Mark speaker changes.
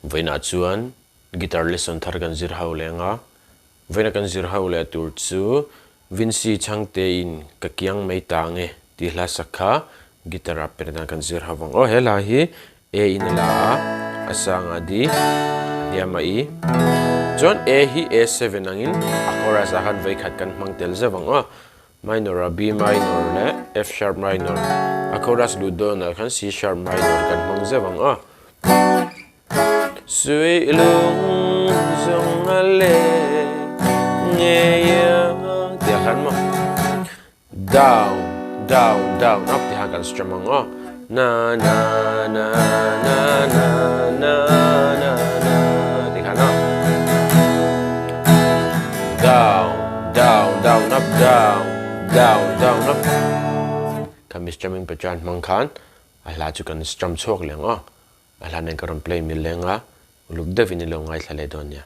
Speaker 1: Vawiinah chuan guitar lesson thar kan zir ho leh anga, vawiina kan zir ho leh tur chu Vincy Chhangte in ka kiang mai ta ange tih hla sak kha guitar ah per dan kan zir ho vang. Aw he hla hi A in a la a, a sangah D, a hniamah E. Chuan A hi A7 angin a chorus ah khan vawikhat kan hmang tel zeuh ang aw. Minor ah B minor leh F sharp minor, a chorus lut dawnah khan C sharp minor kan hmang zeuh ang aw. Suih lung zawng a le ngei a tih ah khan maw down down down up tih khan kan strum ang aw. Na na na na na na na na tih khan aw. Down down down up down down down up Khami strumming pattern hmang khan a hla chu kan strum chhuak leh ang aw. A hla nen ka rawn play mil leng a, uluk deuhin i lo ngaithla leh dawn nia.